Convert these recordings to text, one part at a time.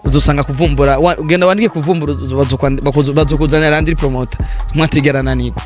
Uzosanga kuvumbura, ugenda wandike kuvumbura, bazokuzanira Landry Promoter mwatigera nanigwa.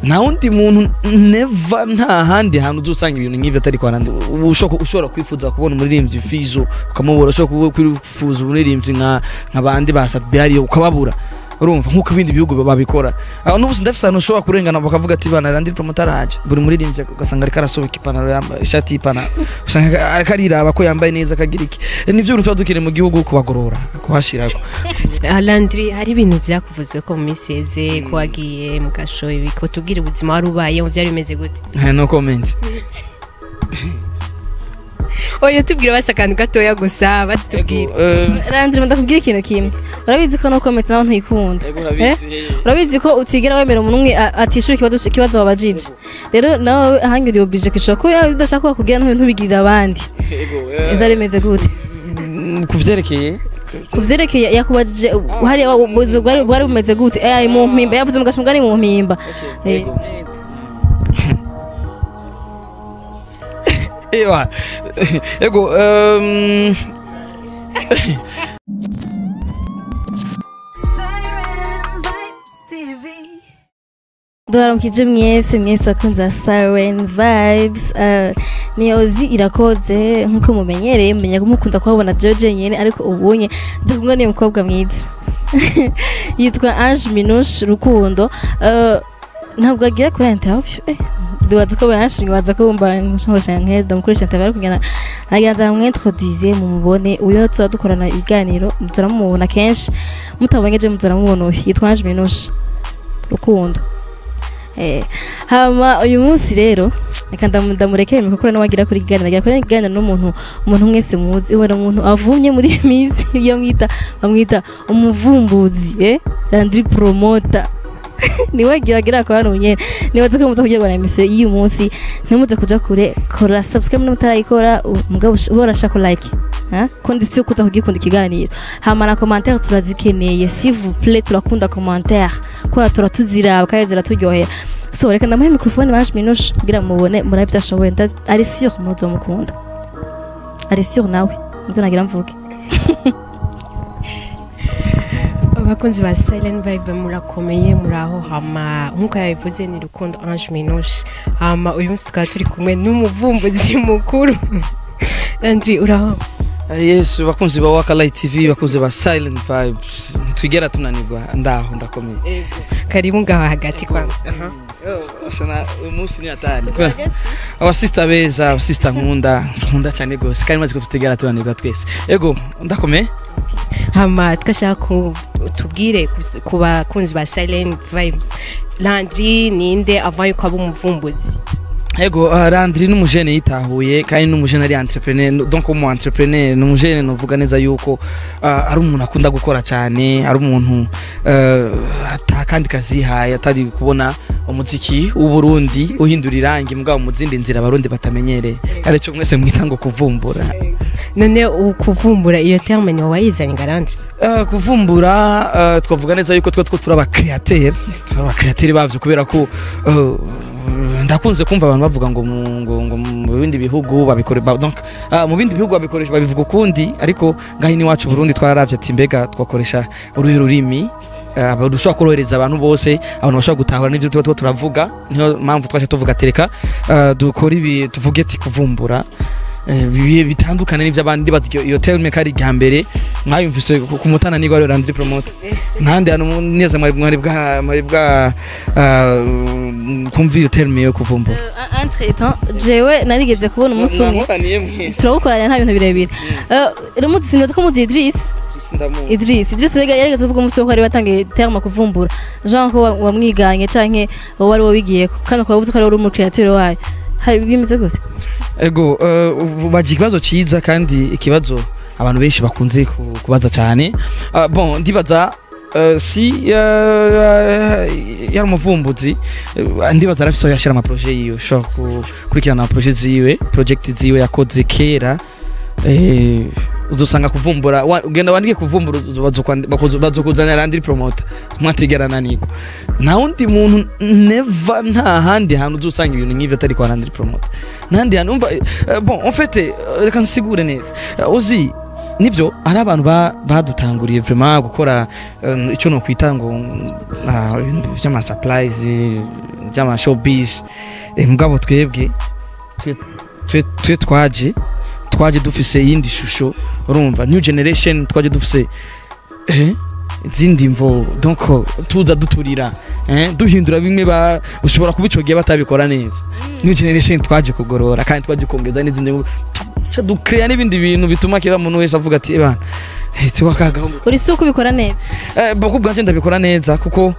Nta wundi muntu, never, nta handi hantu uzosanga ibintu nk'ivyo atari kwa Landry. Ushobora kwifuza kubona umuririmbyi Fizo ukamubura, ushobora kwifuza umuririmbyi nka bandi ba Satbihari ukababura. Urumva, nk'uko ibindi bihugu babikora. Aho n'ubu ndafise ahantu ushobora kurengana bakavuga ati: "Bana, Landry Promoter araje." Buri muririmbyi ugasanga ariko arasobeka ipantaro, yambaye ishati y'ipantaro, usanga ariko ariraba ko yambaye neza, akagira iki. Nivyo bintu tuba dukeneye mu gihugu, kubagorora, kuhashirako. Landry, hari ibintu byakuvuzwe ko mu minsi iheze ko wagiye mu gasho, ibi ko tubwire ubuzima wari ubayeho, byari bimeze gute? No comments. Oya, tubwire basi akantu gatoya gusa, basi tubwire. Landry, ndakubwira ikintu kimwe: urabizi ko no comment nawe ntuyikunda. Eh? Urabizi ko utigera wemera umuntu umwe atishura ikibazo wabajije. Rero nawe ahanyuriye obligé kwishura, ko yawe udashaka ko bakubwira ntubigirire abandi. Ivyo bimeze gute? Ku vyerekeye? Ku vyerekeye yakubajije hariya ubuzima bwari bumeze gute, mu Mpimba, yavuze mu gashumugani mu Mpimba. Ewa, ego. Siren Vibes TV. Duharamukije mwese mwese akunze Siren Vibes. Ni Ozi Irakoze nkuko mumenyereye, mumenya ko mukunda kuhabona jewe nyene, ariko ubunye ndi kumwe n'uyu mukobwa mwiza yitwa Ange Minouche Rukundo. Ntabwo agira kuri interview, ndibaza ko benshi ntibaza ko bumva nshobora nke ndamukoresha interview, ariko ngana agenda ndamwintroduise mumubone. Uyu tuba dukorana ibiganiro, muzaramubona kenshi, mutabonye je muzaramubona. Uyu yitwa Ange Minouche Rukundo. Hama uyu munsi rero reka ndamurekere mikoro nawe agira kuri kiganiro, agira kuri kiganiro n'umuntu, umuntu mwese muzi, ubona umuntu avumye muri iyi minsi, iyo mwita bamwita umuvumbuzi, Landry Promoter, niwe agira kwa hano nyene. Nibaza ko muza kugira na émission y'uyu munsi, ntimuze kuja kure. Kora subscribe n'mutarayikora, mugabo ubora ko like ha ko ndetse kuza kugikunda ikiganiro. Hama na commentaire turazikeneye, s'il vous plaît, turakunda commentaire kubera turatuziraba kandi ziraturyohera. So reka ndamuhe microphone Ange Minouche kugira mubone murabe ashoboye. Ari sûr muzomukunda, ari sûr nawe ndio nagira mvuge. Abakunzi ba Silent Vibe, murakomeye, muraho? Hama nkuko yabivuze ni Rukundo Ange Minouche. Hama uyu munsi tukaba turi kumwe n'umuvumbuzi mukuru Landry. Uraho? Yes, bakunzi ba Waka Light TV, bakunzi ba Silent Vibes, ntitwigera tunanirwa. Ndaho, ndakomeye. Karibu ngaho hagati kwa. Shana, uyu munsi ni atari abasista beza, abasista nkunda, nkunda cyane gose, kandi maze ko tutigera tunanirwa twese. Ego, ndakomeye. Hama twashaka ku tubwire ku bakunzi ba Silent Vibes, Landry ninde avant yuko aba umuvumbuzi? Ego, Landry n'umujene yitahuye, kandi n'umujene ari entrepreneur, donc umu entrepreneur, n'umujene novuga neza yuko ari umuntu akunda gukora cyane, ari umuntu ata kandi kazihaye atari kubona umuziki w'u Burundi uhindura irangi mugabo mu zindi nzira abarundi batamenyereye, aricyo mwese mwita ngo kuvumbura. None ukuvumbura, iyo terme ni wayizanye nga Landry? Kuvumbura, twavuga neza yuko twe turi aba créateur, turi aba créateur bavyo, kubera ko ndakunze kumva abantu bavuga ngo mu bindi bihugu babikore donc mu bindi bihugu babikoresha, babivuga ukundi, ariko ngaho iwacu Burundi twararavye ati: "Mbega twakoresha uruhe rurimi rushobora korohereza abantu bose, abantu bashobora gutahura n'ivyo tuba turavuga?" Niyo mpamvu twaje tuvuga ati: "Reka dukore ibi, tuvuge ati kuvumbura." Bibe bitandukane n'ivyo abandi bazi. Iyo terme kari irya mbere mwayumvise ku mutana nigwa ari Landry Promoter. Ntandi hantu neza mwari bwa kumva iyo terme yo kuvumbura. Entre temps jewe narigeze kubona umunsi umwe. Mwakoraniye mwese. Turagukoranya, nta bintu birebire. Rero sinibaza ko muzi Idris. Ndamuzi. Idris mbega yarigeze kuvuga umunsi wo ko ari watangiye terme kuvumbura, genre ko wamwiganye canke wowe wari wigiyeko, kandi ukaba uvuze ko ari uri umu créateur wayo. Hari bimeze gute? Ego, baje ikibazo ciza kandi ikibazo abantu benshi bakunze kubaza cyane. Bon, ndibaza si yari umuvumbuzi, ndibaza arafise aho yashira ama projet yiwe. Ushobora gukurikirana ama projet ziwe, project ziwe yakoze kera, uzosanga kuvumbura. Ugenda wandike kuvumbura, bazokuzanira Landry Promoter mwatigera nanigwa. Nta wundi muntu, never, nta handi hantu uzosanga ibintu nk'ivyo atari kwa Landry Promoter, nta handi hantu. Umva, bon, en fait, reka nsigure neza. Uzi Nivyo, ari abantu badutanguriye vraiment gukora icyo no kwita ngo ibintu vy'ama supplies, vy'ama showbiz. Mugabo twebwe twe twaje dufise iyindi shusho. Urumva, new generation, twaje dufise izindi mvo, donc tuza duturira, duhindura bimwe ba ushobora kuba ico gihe batabikora neza. New generation twaje kugorora kandi twaje kongeza n'izindi nguvu, tuca dukreya n'ibindi bintu bituma kira muntu wese avuga ati: "Ebana, tiwa kagahungu." Uri si uko ubikora neza? Bako bwanje ndabikora neza, kuko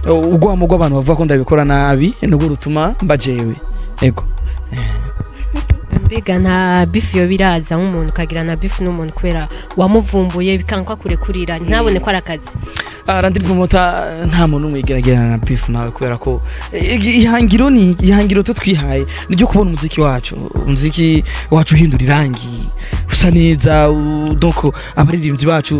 urwamo rw'abantu bavuga ko ndabikora nabi nibwo rutuma mba jewe. Ego. Mbega nta beef yo biraza nk'umuntu ukagira na beef n'umuntu kubera wamuvumbuye, bikanga kurekurira, ntabone ko ari akazi? Landry Promoter nta muntu umwe yigeragirana na beef nawe, kubera ko ihangiro ni ihangiro twe twihaye niryo kubona umuziki wacu uhindura irangi, usa neza. Donc abaririmbyi bacu,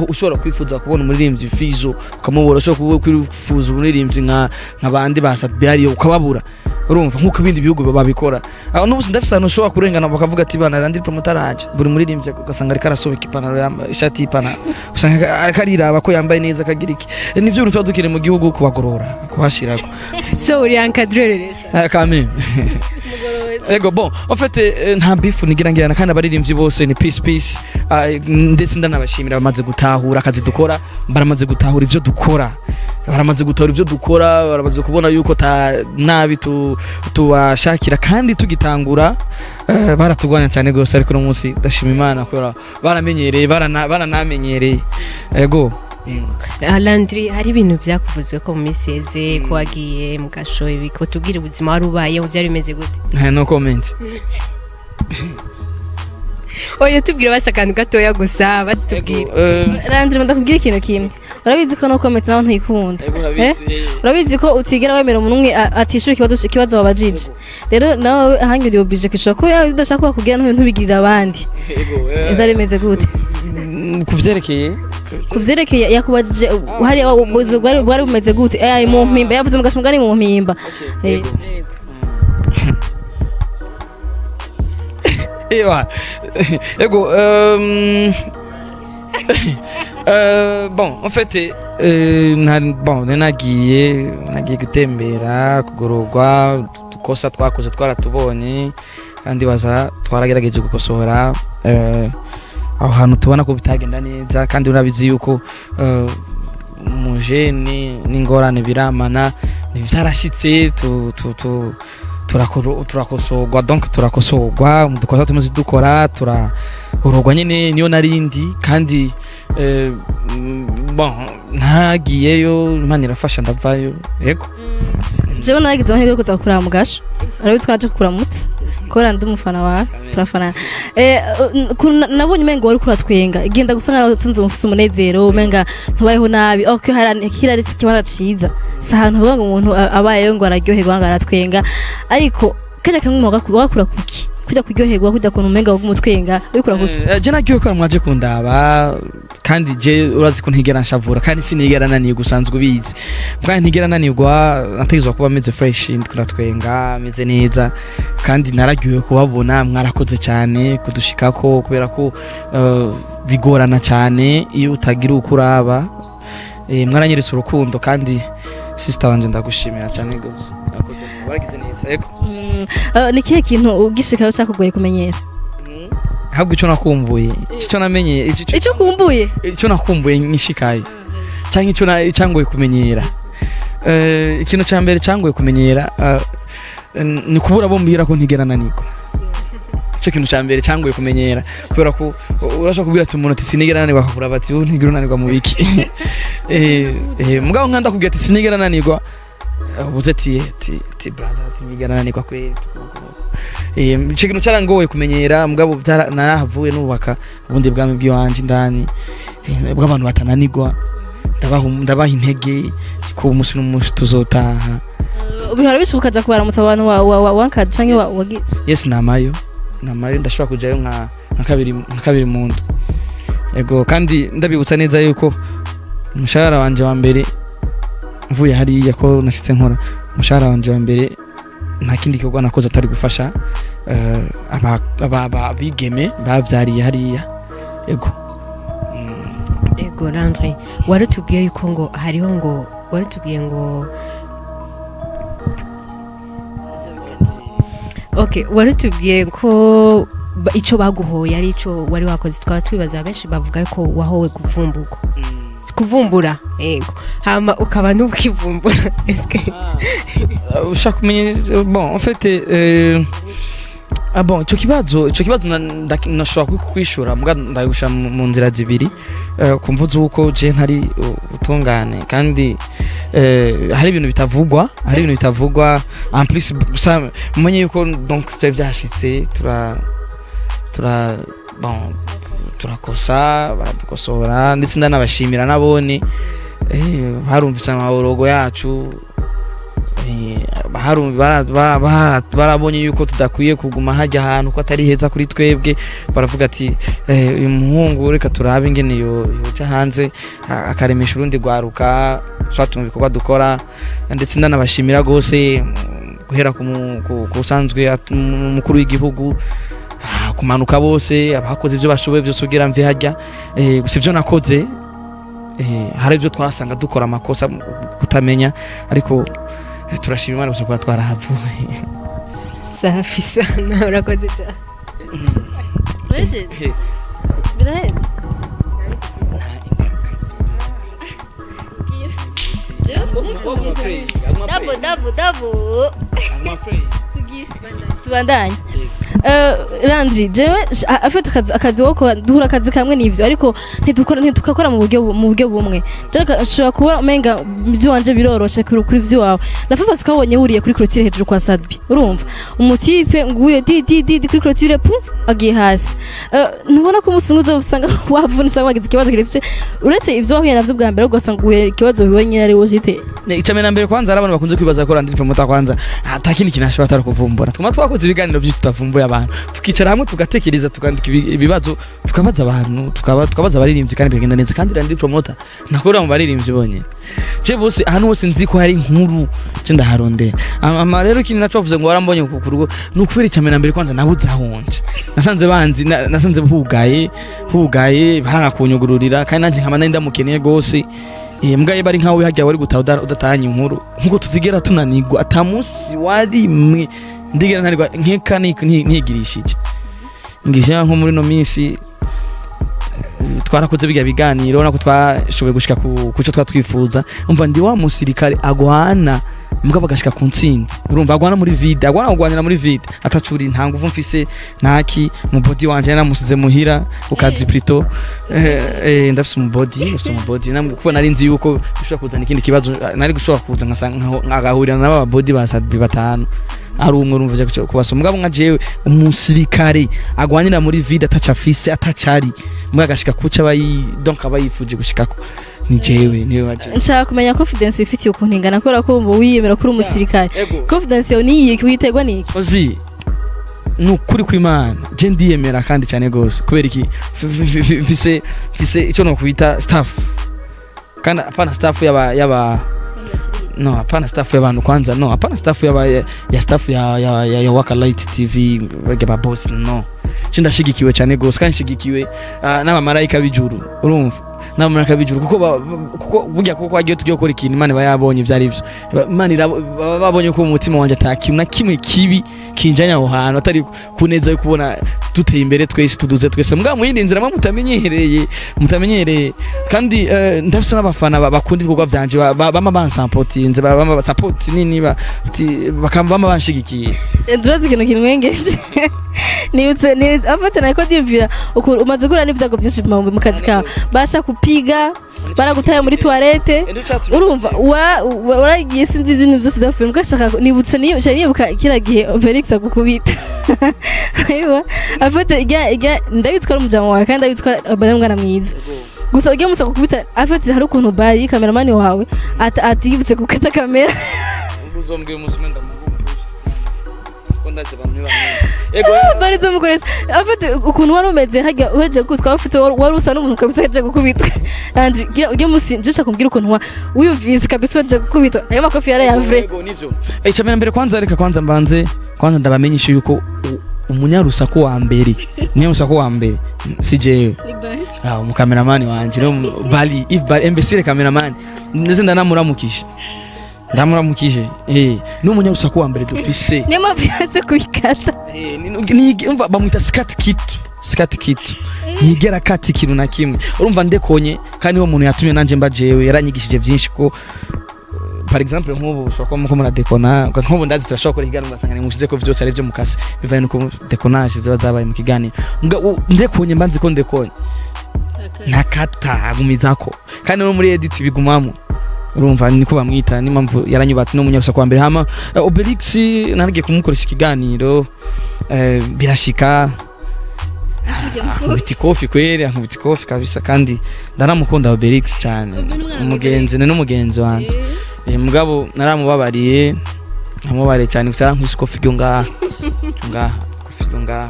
ushobora kwifuza kubona umuririmbyi Fizo ukamubura, ushobora kwifuza umuririmbyi nka bandi ba Sadbiari ukababura. Urumva, nkuko ibindi bihugu babikora. Aho n'ubu ndafise ahantu ushobora kurengana bakavuga ati: "Bana, Landry Promoter araje." Buri muririmbyi ugasanga ariko arasobeka ipantaro, ishati y'ipantaro, usanga ariko ariraba ko yambaye neza, akagira iki. Nivyo bintu tuba dukeneye mu gihugu, kubagorora, kuhashirako. So uri encadreur resa? Quand même. Ego, bon, en fait nta beef nigira ngirana, kandi abaririmbyi bose ni peace peace. Ndetse ndanabashimira, bamaze gutahura akazi dukora, baramaze gutahura ivyo dukora, baramaze gutahura ivyo dukora, baramaze kubona yuko ta nabi tubashakira. Kandi tugitangura baratugwanya cyane gose, ariko uno munsi ndashima Imana kubera baramenyereye, baranamenyereye. Ego. Landry, hari ibintu byakuvuzwe ko mu minsi yeze ko wagiye mu gasho, ibi ko tubwire ubuzima wari ubayeho, byari bimeze gute? No comment. Oya, tubwire basi akantu gatoya gusa, basi tubwire. Landry, ndakubwira ikintu kimwe: urabizi ko no comment nawe ntuyikunda. Ego, urabizi. Urabizi ko utigera wemera umuntu umwe atishura ikibazo wabajije. Rero nawe ahanyuriye obligé kwishura, ko yawe udashaka ko bakubwira ntubigirire abandi. Ego. Ivyo bimeze gute? Kuvyerekeye? Ku vyerekeye yakubajije hariya ubuzima bwari bumeze gute, mu mpimba, yavuze mu gashumugani mu mpimba. Ewa, ego, bon, en fait, bon, nagiye gutembera, kugororwa. Udukosa twakoze twaratubonye kandi baza twaragerageje gukosora aho hantu tubona ko bitagenda neza. Kandi urabizi yuko umujene n'ingorane biramana, byarashitse tu, tu, tu, turakosorwa, donc turakosorwa mu dukosa tumaze dukora, turagororwa nyine. Niyo narindi kandi bon, ntagiyeyo, Imana irafasha ndavayo. Yego. Jewe naragize amahirwe yo kuza kuraba mu gasho, urabizi ko naje kukuramutsa kubera ndi umufana wawe, turafana. Nabonye umengo wari kuratwenga, genda gusa nkaho utsinze, ufise umunezero, umenga ntubayeho nabi. Okay, hari kirari, si ikibanza ciza, si ahantu uvuga ngo umuntu abayeho ngo araryoherwa, ngo aratwenga. Ariko kajya kamwe wakura kuki kujya kuryoherwa, kujya kuntu umenga wagumutwenga, wikura kuki? Je nagiye ko mwaje kundaba, kandi je urazi ko ntigera nshavura, kandi sinigera nanirwa, usanzwe ubizi. Kandi ntigera nanirwa, nategerezwa kuba meze fresh, kuratwenga, meze neza. Kandi naragiwe kubabona, mwarakoze cyane kudushikako, kubera ko bigorana cyane iyo utagira uko uraba. Mwaranyeretse urukundo, kandi sister wanje ndagushimira cyane gose, mwakoze, waragize neza. Yego. Ni ikihe kintu ugishikayo cakugoye kumenyera? Ahubwo icyo nakumbuye, icyo namenye, Ico kumbuye? Icyo nakumbuye nkishikaye cyangwa icyo cyangoye kumenyera, ikintu cya mbere cyangoye kumenyera ni kubura bo mbwira ko ntigera nanirwa. Icyo kintu cya mbere cyangoye kumenyera, kubera ko urashobora kubwira ati umuntu ati: "Sinigera nanirwa," akakura bati: "Ubu ntigera unanirwa mu biki?" Mugabo nkanda kubwira ati: "Sinigera nanirwa," ubuze ati: "Brother, ati ntigera nanirwa kweli." Ico kintu cyarangoye kumenyera, mugabo narahavuye nubaka ubundi bwami bw'iwanje indani, bw'abantu batananirwa. Ndabaha intege ko umunsi n'umunsi tuzotaha. Bihora bishuka ukaja kubaramutsa abantu wa wankaje canke Yes, namayo ndashobora kujayo nka kabiri mu ndwi. Ego, kandi ndabibutsa neza yuko umushahara wanje wa mbere mvuye hariya, ko nashitse nkora umushahara wanje wa mbere, nta kindi gikorwa nakoze atari gufasha abigeme bavyariye hariya. Ego. Ego Landry, waratubwiye yuko ngo hariho ngo waratubwiye ngo okay, waratubwiye ko ico baguhoye ari ico wari wakoze. Twaba twibaza benshi bavuga ko wahowe kuvumburwa, kuvumbura, yego, hama ukaba n'ukivumbura, eske Ushaka kumenya? Bon, en fait, ah bon, ico kibazo nashobora kukwishura mbwa ndagusha mu nzira zibiri, kumva uko je ntari utungane kandi hari ibintu bitavugwa, hari ibintu bitavugwa. En plus ça, mumenye yuko donc vyari vyashitse, tura bon, turakosa, baradukosora, ndetse ndanabashimira nabone barumvise amaborogo yacu, barabonye yuko tudakwiye kuguma hajya ahantu ko atari heza kuri twebwe. Baravuga ati uyu muhungu reka turabe ingene yoja hanze akaremesha urundi rwaruka soit mu bikorwa dukora. Ndetse ndanabashimira gose, guhera ku usanzwe umukuru w'igihugu, kumanuka bose abakoze ibyo bashoboye byose kugira mve hajya. Gusa ibyo nakoze, hari ibyo twasanga dukora amakosa kutamenya, ariko turashima Imana gusa kuba twarahavuye. Safi sana, urakoze cyane. Urejeje? Biraheze. Dabo dabo dabo, tubandanye. Landry, jewe afite akazi ko duhura, akazi kamwe n'ivyo, ariko ntidukora, ntitukakora mu buryo bumwe. Jewe nshobora kuba umenga ibyo wanje biroroshe kuri ivyo wawe. Ndafufa sikabonye wuriye kuri clôture hejuru kwa Sadbi, urumva umutipe nguye di di di di kuri clôture pu agiye hasi. Ntubona ko umunsi umwe uzosanga wavunitse cyangwa wagize ikibazo kirekire uretse ivyo wahuye navyo bwa mbere, ugasanga uhuye ikibazo wenyine ari wowe ujite? Icya mbere kwanza, hari abantu bakunze kwibaza ko Landry Promoter kwanza ata kindi kintu ashobora atari kuvumbura. Twuma twakoze ibiganiro byinshi tutavumbuye abantu, tukicara hamwe tugatekereza, tukandika ibibazo, tukabaza abantu, tukabaza abaririmbyi, kandi bikagenda neza. Kandi Landry Promoter nakorera mu baririmbyi bonyine, je bose ahantu hose nzi ko hari inkuru je ndaharondera. Ama rero ikindi naco bavuze ngo warambonye ku rugo, ni ukubera icya mbere kwanza nabuze ahonje, nasanze banzi nasanze hugaye, baranga kunyugururira, kandi nanjye nkaba nari ndamukeneye gose. Mbwa ye bari nkawe hajya wari gutaha udatahanye inkuru, nkuko tuzigera tunanirwa, ata munsi warimwe ndigera ntanirwa nkeka ntigirishije ngisha. Nko muri no minsi twarakoze biga biganiro, urabona ko twashoboye gushika ku cyo twatwifuza. Umva, ndi wa musirikare agwana mbwa bagashika ku ntsinzi. Urumva, agwana muri vide, agwana kugwanira muri vide, atacuri nta nguvu mfise ntaki mu body wanje namusize muhira ku kazi plutôt. Ndafise umu body, ndafise umu body kuko nari nzi yuko bishobora kuzana ikindi kibazo, nari gushobora kuza nkasanga nkagahurira n'aba body ba Sadbi batanu ari umwe, urumva ujya kubasoma. Mugabo nka jewe umusirikare agwanira muri vide, ataca afise, atacari mbwa agashika kuca abayi donc aba yifuje gushikako, ni jewe, niwe waje. Nshaka kumenya confidence wifitiye ukuntu ingana, kubera ko wumva wiyemera kuri umusirikare. Ego. Confidence yawe ni iyi witerwa n'iki? Ozi, ni ukuri kw'Imana, je ndiyemera kandi cyane gose. Kubera iki? Mfise icyo nokwita staff, kandi apana staff yaba no, hapana staff y'abantu kwanza, no, hapana staff yaba ya staff ya Waka Light TV bajya ba boss, no. Je ndashigikiwe cyane gose, kandi nshigikiwe n'abamarayika b'ijuru, urumva, n'abamarayika b'ijuru, kuko kuko burya kuko wagiye tugiye gukora ikintu, Imana iba yabonye ibyo ari byo. Imana baba babonye ko mu mutima wanje ata kintu na kimwe kibi kinjanya aho hantu atari kuneza yo kubona duteye imbere twese, tuduze twese, mbwa mu yindi nzira mwe mutamenyereye. Kandi ndafise n'abafana bakunda ibikorwa vyanje, bama bansapotinze, bama support nini, bakaba bama banshigikiye. Turazi ikintu kimwengeje, nibutse afite nako ndiyumvira ukuntu umaze guhura n'ibyago byinshi mu kazi kawe, basha kupiga, baragutaye muri toilette, urumva waragiye, sinzi ibintu byose byapfuye. Mugashaka nibutse niyo nibuka kira gihe Felix agukubita. Aiwa, afite ijya ndabizi ko ari umujama wawe, kandi ndabizi ko ari umwana mwiza, gusa ugiye musa gukubita, afite hari ukuntu bari cameraman wawe atibutse gukata kamera. Uzombwira umunsi umwe ndamugumbuje ko ndazi abantu ntibamenye. Ego. Bari tumukoresha, afite ukuntu wari umeze hajya uheje gukubitwa, ufite wari usa n'umuntu kabisa yaje gukubitwa. Andri, ujye musi nje kumbwira ukuntu wiyumvise kabisa waje gukubitwa, ayo makofi yari ya vrai? Ego, nivyo. Icya mbere kwanza, reka kwanza mbanze kwanza ndabamenyesha yuko Umunyarusaku wa mbere, umunyarusaku wa mbere si jewe. Ah, umukameramani wanje no Bali, if Bali imbécile cameraman, ndetse ndanamuramukije, ndamuramukije, ni umunyarusaku wa mbere dufise. Niyo mpamvu yanze kubikata. Umva, bamwita skat kitu, skat kitu, ntigera kata ikintu na kimwe. Urumva ndekonye, kandi niwo muntu yatumye nanje mba jewe, yaranyigishije byinshi ko par exemple nk'ubu ushobora kuba muko muradekona, nk'ubu ndazi turashobora gukora ikiganiro ugasanga nimushize ko vyose ari byo mukase, bivanye nuko déconnage ziba zabaye mu kiganiro. Ndekonye mba nzi ko ndekonye, ntakata, agumizako, kandi no muri edit bigumamo. Urumva niko bamwita, niyo mpamvu yaranyubatse, no munyarusaku wa mbere. Hama Obelix naragiye kumukoresha ikiganiro, birashika ankubita ikofi kweri, ankubita ikofi kabisa, kandi ndaramukunda Obelix cyane. Obe ni umwana. Umugenzi, ni n'umugenzi wanje. Mugabo naramubabariye, namubabariye cyane, gusa yarankubise ikofi ryo ngaha, ngaha, ikofi ryo ngaha.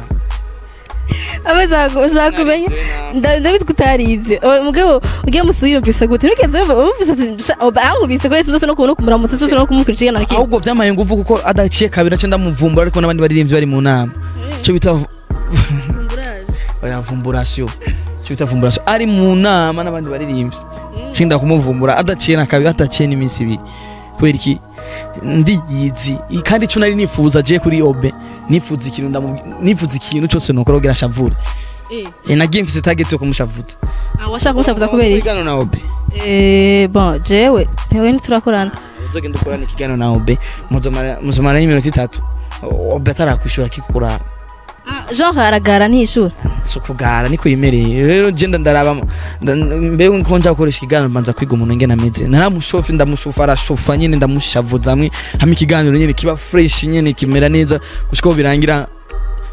Abashaka ushaka kumenya, ndabizi ko utarize. Mugabo ugiye musuyumvise gute? Nigeze wumvise ati ankubise ko yese no kubona kumuramutsa zose no kumukurikira na kimwe? Ahubwo vyamaye nguvu, kuko adaciye kabiri naco ndamuvumbura, ariko n'abandi baririmbyi bari mu nama, ico bita oya vumburasyo, ico bita vumburasyo, ari mu nama n'abandi baririmbyi nshinda kumuvumbura adaciye na kabiri, adaciye n'iminsi 2. Kubera iki? Ndiyizi. Kandi ico nari nifuza je kuri Obe, nifuza ikintu, nifuza ikintu cyose nokora kugira ashavure. Nagiye mfise target yo kumushavuza. Washaka kumushavuza kubera iki? Ikiganiro na Obe. Bon, jewe ntewe ntiturakorana. Uzogenda ukorana ikiganiro na Obe, muzomara y'iminota 3 Obe atarakwishura kikura. Genre aragara ntishura? Si ukugara, niko yimereye. Rero je ndaraba mbe ko nja gukoresha ikiganiro, mbanza kwiga umuntu ngene ameze. Naramushofe, ndamushofa, arashofa nyene, ndamushavuza hamwe hamwe, ikiganiro nyene kiba fresh nyene, kimera neza gushika aho birangira,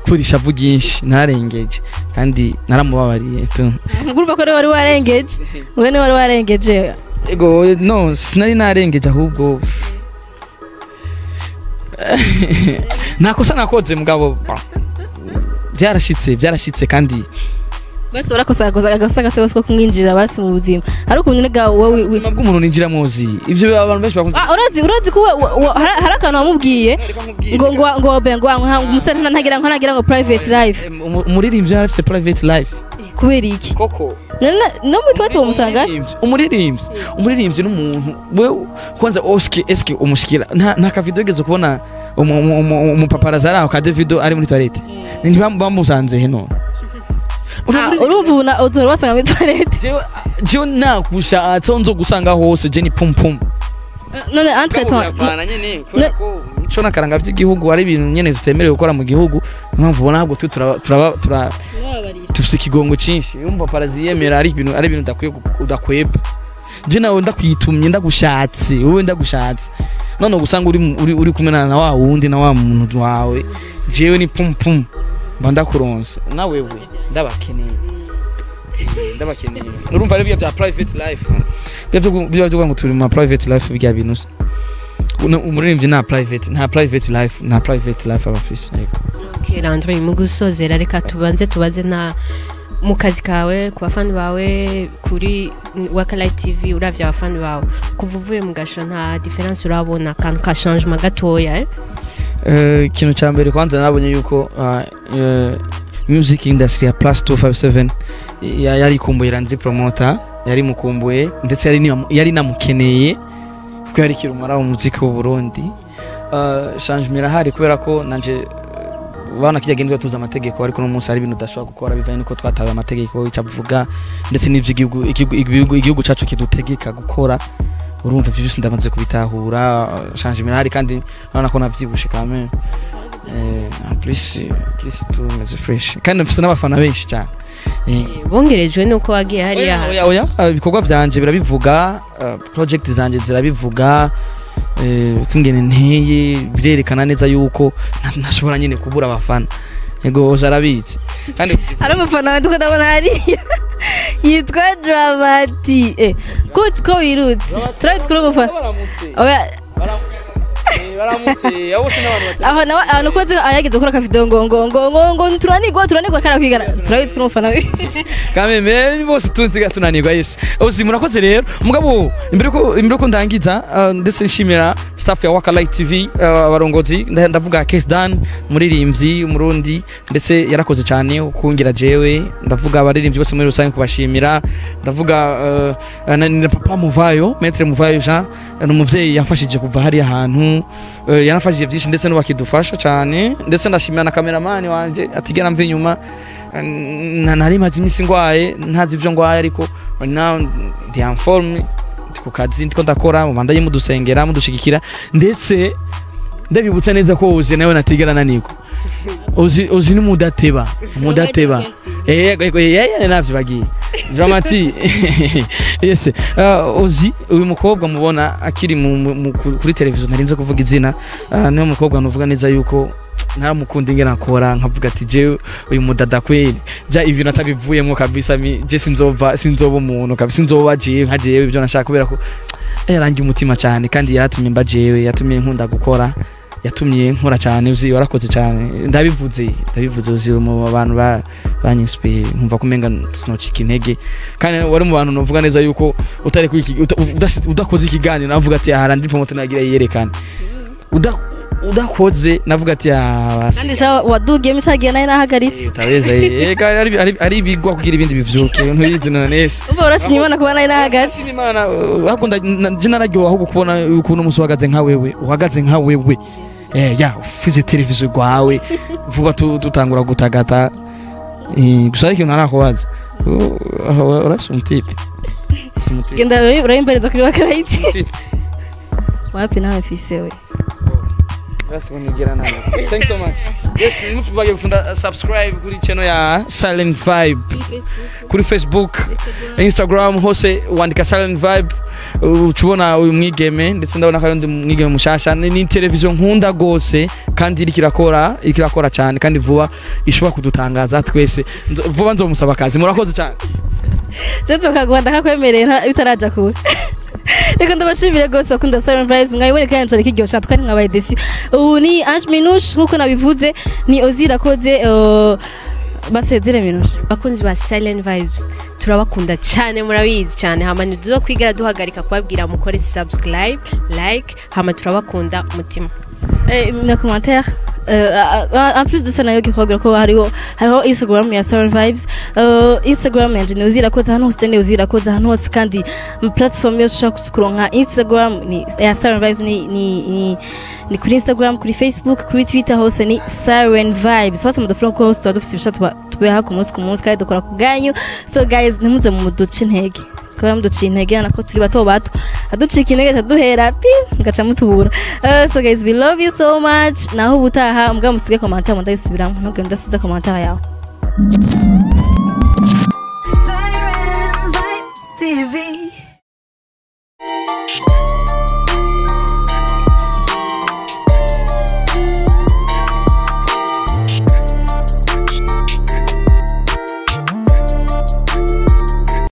kubera ishavu ryinshi nararengeje, kandi naramubabariye tu. Urumva ko wari warengeje, wowe ni wari warengeje. Ego, no sinari narengeje, ahubwo nta kosa nakoze, mugabo ba, byarashitse, byarashitse kandi. Basi urakosa agakosa gato ko kumwinjirira basi mu buzima, hari ukuntu nega wowe Ubuzima bw'umuntu ninjira muzi, ivyo abantu benshi bakunze. Ah, urazi ko hari akantu wamubwiye ngo obe ngo umusore ntagira ngo private life. Umuririmbyi arafise private life? Kubera iki? Koko. No mu twati bamusanga. Umuririmbyi n'umuntu we kwanza oski eski umushikira nta ka video yigeze kubona umupaparazi ari aho ka Davido ari muri toilette, ntibamusanze heno. Ah, urumva ubu uzora wasanga muri toilette. Jewe nakushatse nzo gusanga hose, je ni pum pum. None entre temps Biravana nyene, kubera ko mico n'akaranga by'igihugu ari ibintu nyene tutemerewe gukora mu gihugu. Impamvu ubona ahubwo twe turaba tufise ikigongo cyinshi. Iyo umupaparazi yemera ari ibintu udakwiye udakweba, je nawe ndakwitumye, ndagushatse wowe, ndagushatse none gusanga uri kumwe na wa wundi na wa muntu wawe, jewe ni pum pum, mba ndakuronse na wewe, ndabakeneye, ndabakeneye. Urumva rero bya private life, bya byo ngo turi mu ma private life, bya bintu se. Umuririmbyi nta private life aba afise. Yego. Okay, Landry, mu gusozera reka tubanze tubaze na mu kazi kawe ku bafani bawe kuri Wakalight TV. Uravye abafani bawe kuva uvuye mu gasho, nta différence urabona, akantu ka changement gatoya, eh? Ikintu cya mbere kwanza nabonye yuko music industry ya plus 257 yari ikumbuye Landry Promoter, yari mukumbuye, ndetse yari namukeneye, kuko yari kirumara mu muziki w'u Burundi. Changement irahari, kubera ko nanje bana kijya genda tuzi amategeko, ariko no munsi hari ibintu udashobora gukora bivanye nuko twatawe amategeko icavuga, ndetse n'ivyo igihugu cacu kidutegeka gukora. Urumva ivyo byose ndamaze kubitahura. Changement irahari, kandi urabona ko navyibushe quand même. En plus tumeze fresh, kandi mfise n'abafana benshi cyane. Bongerejwe nuko wagiye hariya? Oya, oya, ibikorwa vyanje birabivuga, project zanje zirabivuga, kungene nteye birerekana neza yuko ntashobora nyine kubura abafana. Yego, arabizi kandi. Hari umufana wawe ndabona hariya yitwa Dramati, coach, ko wirutse, turabizi kuri umufana. Oya. Baramutse abo bose n'abantu batari Aho nawe ahantu koze ayageze gukora aka video ngo turanigwa karakwigana, turabizi ko umufana we. Kameme bose tunziga tunanirwa. Yes, Ozi, murakoze rero. Mugabo imbere ko ndangiza, ndetse nshimira staff ya Waka Light TV, abarongozi, ndavuga Case Dan, umuririmbyi umurundi, ndetse yarakoze cyane kungira jewe. Ndavuga abaririmbyi bose muri rusange kubashimira. Ndavuga na papa Muvayo, Maître Muvayo Jean, ni umuvyeyi yamfashije kuva hariya hantu, yanafashije byinshi ndetse n'ubakidufasha cyane. Ndetse ndashimira na cameraman wanje atigera mva inyuma. Nari maze iminsi ngwaye, ntazi ibyo ngwaye, ariko right now ndi en forme, ndi ku kazi, ndiko ndakora. Mubandaye mudusengera, mudushigikira. Ndetse ndabibutsa neza ko Ozi nawe natigera nanirwa. Ozi ni mudateba mudateba. Yego, navyo Dramati. Yes, Ozi, uyu mukobwa mubona akiri kuri televiziyo, narinze kuvuga izina, niwe mukobwa nuvuga neza yuko naramukunda ingene akora, nkavuga ati jewe uyu mudada kweli ja ibintu atabivuyemo kabisa, mi je sinzova, sinzoba umuntu kabisa, sinzoba jewe nka jewe ibyo nashaka, kubera ko yarangiye umutima cyane kandi yaratumye mba jewe, yatumye nkunda gukora, yatumye nkora cyane. Uzi, warakoze cyane, ndabivuze. Uzi, mu bantu ba banyinspire nkumva ko umenga sinocika intege, kandi wari mu bantu novuga neza yuko utari kuri udakoze ikiganiro navuga ati aha ndi promoter nagira yerekane, udakoze navuga ati ah basi. Kandi sha wadugiyemo cyagiye nayo nahagaritse. Utabeza ari ibigwa kugira ibindi bivyuke, ntuyizi none se. Umva, urashima Imana kuba nayo nahagaritse. Ndashima Imana, ahubwo je nararyoha ahubwo kubona ukuntu umunsi uhagaze nka wewe, uhagaze nka wewe, ya ufise televiziyo rwawe vuba dutangura gutagata. Gusa ariko ntarakubaza, urafise umutipe? Ufise umutipe? Genda urayimbariza kuri Wakarayiti. Umutipe? Wapi, nawe mfise we. Urasibonigera nawe. Thanks so much. Yes, nimutubage gufunda subscribe kuri channel ya Silent Vibe kuri Facebook, Instagram, hose wandika Silent Vibe ucubona uyu mwigeme. Ndetse ndabona ko ari undi mwigeme mushasha. Ni televiziyo nkunda gose kandi iriko irakora cyane, kandi vuba ishobora kudutangaza twese. Vuba nzomusaba akazi. Murakoze cyane. Jewe tukaguha, ndakakwemereye bitaraja kure. Reka ndabashimire rwose bakunda Silent Vibes, mwabibonye kandi cyane kiryoshye twari mwabaye déçus. Ubu ni Ange Minouche nkuko nabivuze, ni Ozi Irakoze, basezere Minouche. Bakunzi ba Silent Vibes, turabakunda cyane, murabizi cyane. Hama ntiduzo kwigera duhagarika kubabwira mukore subscribe, like. Hama turabakunda umutima. Na commentaire. En plus de ça nayo gikorwa ko hariho Instagram ya Silent Vibes, Instagram yanje ni Ozi Irakoze ahantu hose, ni Ozi Irakoze ahantu hose. Kandi mu platform yose ushaka kuronka Instagram ni ya Silent Vibes, ni kuri Instagram, kuri Facebook, kuri Twitter, hose ni Siren Vibes hose. Mudufura ko hose tuba dufite ibisha tubaha ku munsi ku munsi kandi dukora ku bwanyu. So guys, ntimuze muduce intege, kubera muduciye intege nako turi bato bato, aducika intege taduhera pi mugaca mutubura. So guys, we love you so much. Naho ubutaha mbwa musige commentaire, mu ndabisubiramo, ntugende udasize commentaire yawe. Siren Vibes TV.